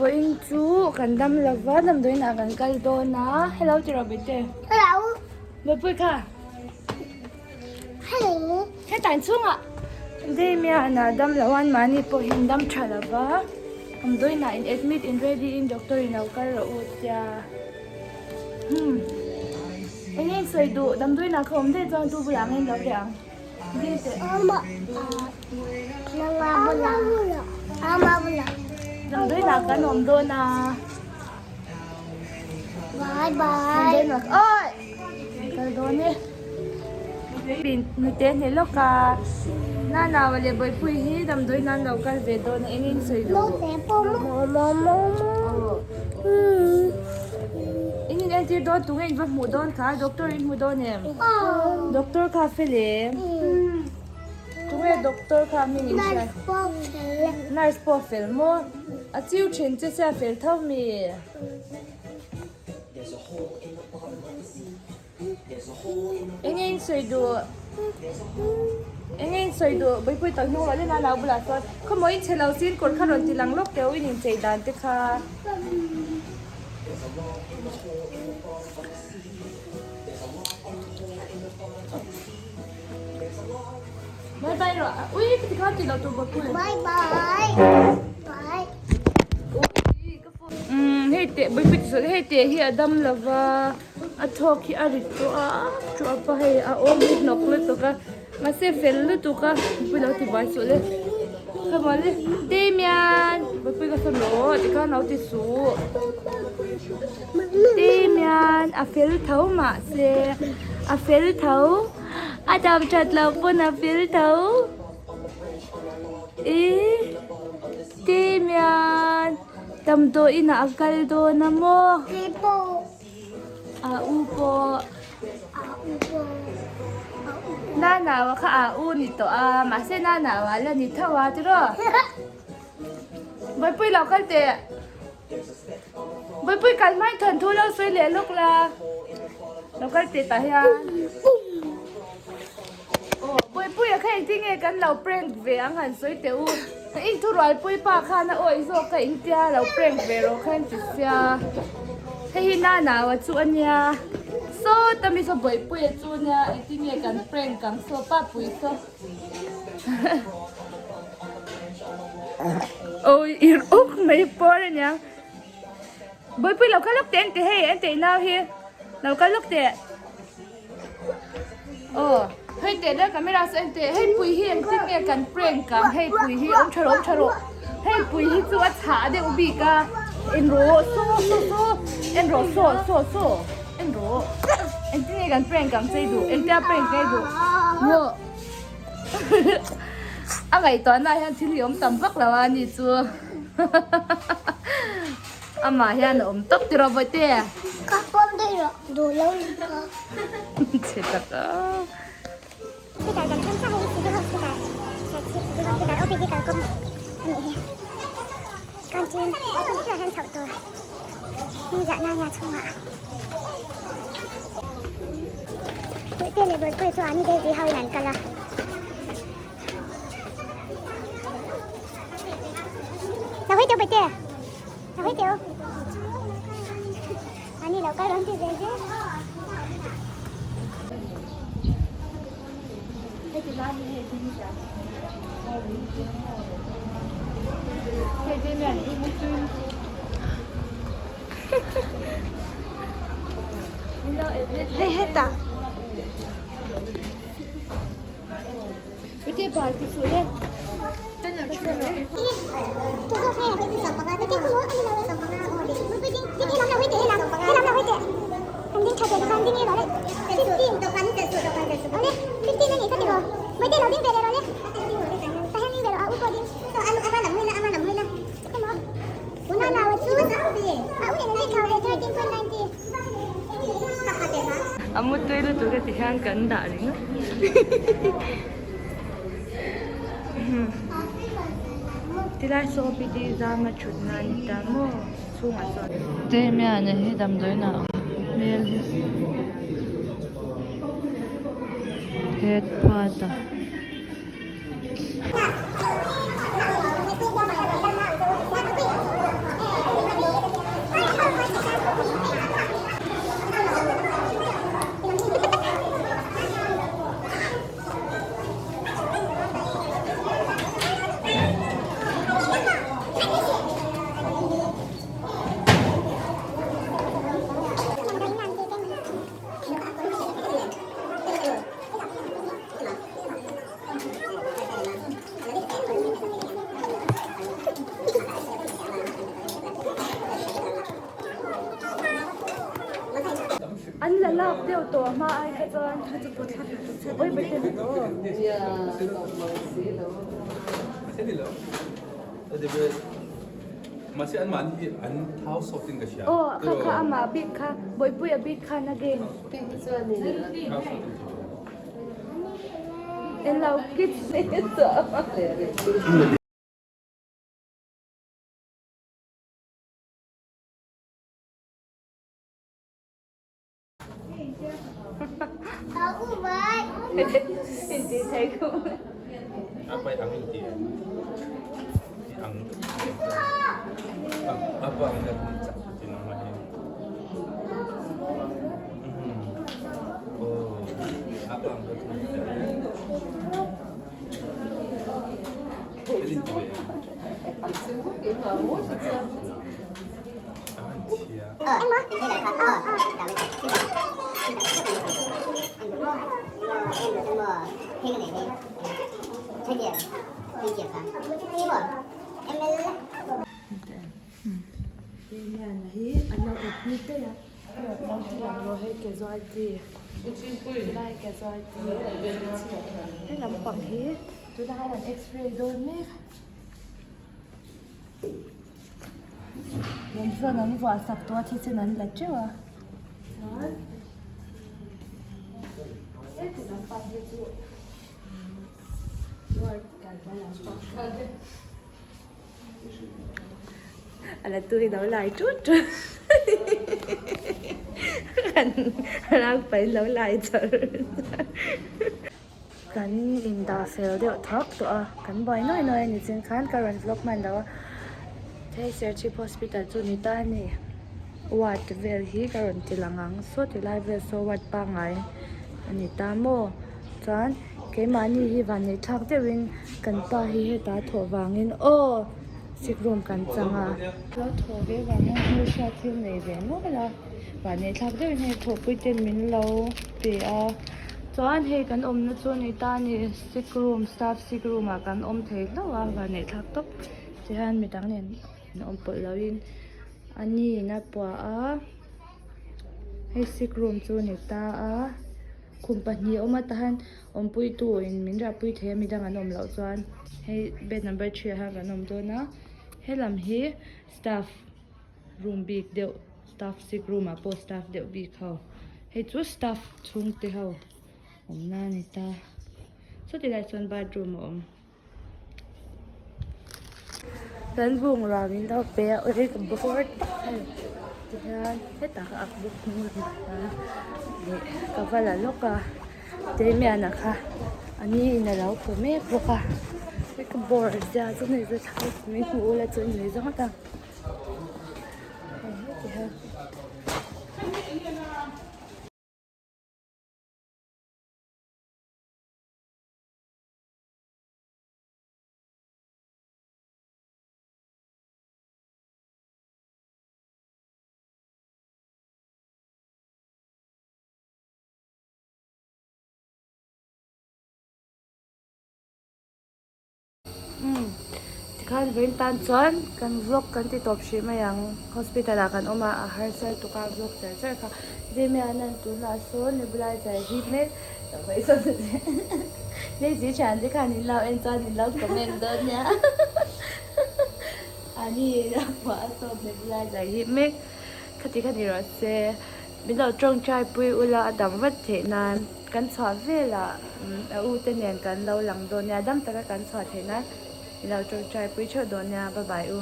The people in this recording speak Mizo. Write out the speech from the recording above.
Vawiin chu kan dam lova damdawiin ah kan kal dawn a hello ti rawh bete Hello Bawihpui kha Hello Hetah inchhungah Damian a dam loh a mahni pawhin dam tha lova damdawiin ah in admit in ready in doctor in lo kal rawh u tia hmm eng nge in sawi duh damdawiin ah kha awm daih chuan tu bulah ang in lo riah ang. Damdawiin ah kan awm dawn a. Bye bye. Damdawiin ah awi kal dawn e. Nute hne lawk a Nanaua leh Bawihpui hi damdawiin an lo kal ve dawn a eng in sawi duh. In in entir dawn tunge in va hmuh dawn kha doctor in hmu dawn em? Doctor kha fel em? Tunge doctor kha hming in hria? Nurse pawh fel maw? A chiu thin che sia fel tho mi? Enge in sawi duh? Enge in sawi duh? Bawihpui tak hnung loh leh nau bulah chuan khawmaw in chhe lo sin kawr kha rawn ti lang lawk teh u in inchei dan te kha. Bye bye rawh. Ui ka ti khan ti lo tur bawihpui. Bye bye. Bye. Umm hei teh bawihpui ti sawi hei teh hi a dam lova a thawk hi a rit tawh a tawp a hei a awm hi hnawk lutuk a mahse fel lutuk a bawihpui lo ti buai suh le come on le Damian bawihpui ka sawn rawh tikhan lo ti suh Damian a fel tho mahse a fel tho a dam that loh pawn a fel tho ihh. Damian, damdawi inah a kal dawn a maw? Keipawh. A u pawh. A u pawh. A u pawh. Nanaua kha a u ni tawh a, mahse Nanaua la ni tho a tiraw? Bawihpui lo kal teh. Bawihpui kal hmain thawnthu lo sawi leh lawk la. Lo kal teh tah hian. Aw Puipuia kha engtin nge kan lo prank ve ang han sawi teh u. Ka inthurualpui pa khan a awih zawk ka intia lo prank ve rawh khan ti sia. Hei hi Nanaua chu a nia. Sawta mi saw Bawihpuia chu a nia engtin nge kan prank ang saw pa pui saw. Aw ir uk mai pawr a nia. Bawihpui lo kal lawk teh an ti hei an tih nau hi lo kal lawk teh. Aw hei teh le camera saw en teh hei pui hi engtin nge kan prank ang hei pui hi awm tha rawh awm tha rawh hei pui hi chu a chhah deuh bik a en rawh saw saw saw en rawh saw saw saw en rawh engtin nge kan prank ang chei duh engtia prank nge duh maw a ngaihtuahna ah hian thil hi awm tam vak lo a ni chu. Amah hian a awm tawp tiraw Bawihte? Ka pawm daih rawh, duh lo ni ka. Chhe tak a. Hospital kan thleng chiah hei Civil Hospital Serchhip Civil Hospital OPD kalkawng a nih hi. Canteen ah hian chhoh tur hming ziah na nia chhungah. Bawihte leh Bawihpuia chu Ani Daisy ho in an kal a. Lo hawi teuh Bawihte. Lo hawi teuh. Ani lo kal rawn ti zel zel. Hei hetah. A mutui lutuk a ti hian kan dah ringawt. Tilai saw OPD zama thutna a ni ta maw chhungah chuan. Damian-a hi damdawiin ah a awm hmel hi het phuat a. thlak deuh tawh a hma ai kha chuan oi bete Aw kha kha amah bik kha Bawihpuia bik khan a game Enlo kids Lawm chuan an vuah sak tawh a thisen an la teuh a chuan heti lampang hi chu ward kalna lampang a la tu hi lo lai tut tut an rang pahin lo lai char char. Kan indah fel deuh thak tawh a, kan buai nuai nuai a ni chin khan ka rawn vlog hman lo a, hei Serchhip hospital chu ni ta a ni, ward vel hi ka rawn ti lang ang saw ti lai vel saw ward pangngai a ni ta maw chuan keimahni hi vanneih thlak deuhin kan pa hi hetah a thawh vangin aw sick room kan chang a, lo thawh ve vang hian hmelhriat thil nei ve nual a vanneih thlak deuhin hei thawhpui ten min lo pe a. Chuan hei kan awmna chu ni ta a ni sick room staff sick room ah kan awm thei hlauh a vanneih thlak tawp tihian midang nen an awm pawlh lo in a ni in a puah a hei sick room chu ni ta a khum pahnih a awm a tahan awmpui tu in min riahpui thei a midang an awm loh chuan hei bed number three ah hian kan awm dawn a helam hi staff room bik deuh staff sick room ah pawh staff deuh bik ho hei chu staff chhungte ho awmna a ni ta sawti lai chuan bathroom a awm kan bungrau min lo pe a ui ka bawr tak a ni tihian hetah ka ak bawk hnung lamah hian leh ka va la lawk a. Damian-a kha a ni in a lo hmu mek bawk a ka bawr zia chu hei chu thla min hmuh ula chu in nuih zawng ang hei heti hian. Umm tikhan vawiin tan chuan kan vlog kan ti tawp hrih mai ang hospital ah kan awm a a harsa lutuk a vlog char char kha Damian an tunah sawn nebulizer hi mek Daisy thian te khan in lo en chuan in lo comment dawn nia ani a phuah a sawn nebulizer hi mek khati kha ni rawh se. Min lo tawngtai pui ula a dam vat theih nan kan chhuah velah a u te nen kan lo lang dawn nia dam taka kan chhuah theih nan min lo tawngtai pui theuh dawn nia bye bye u.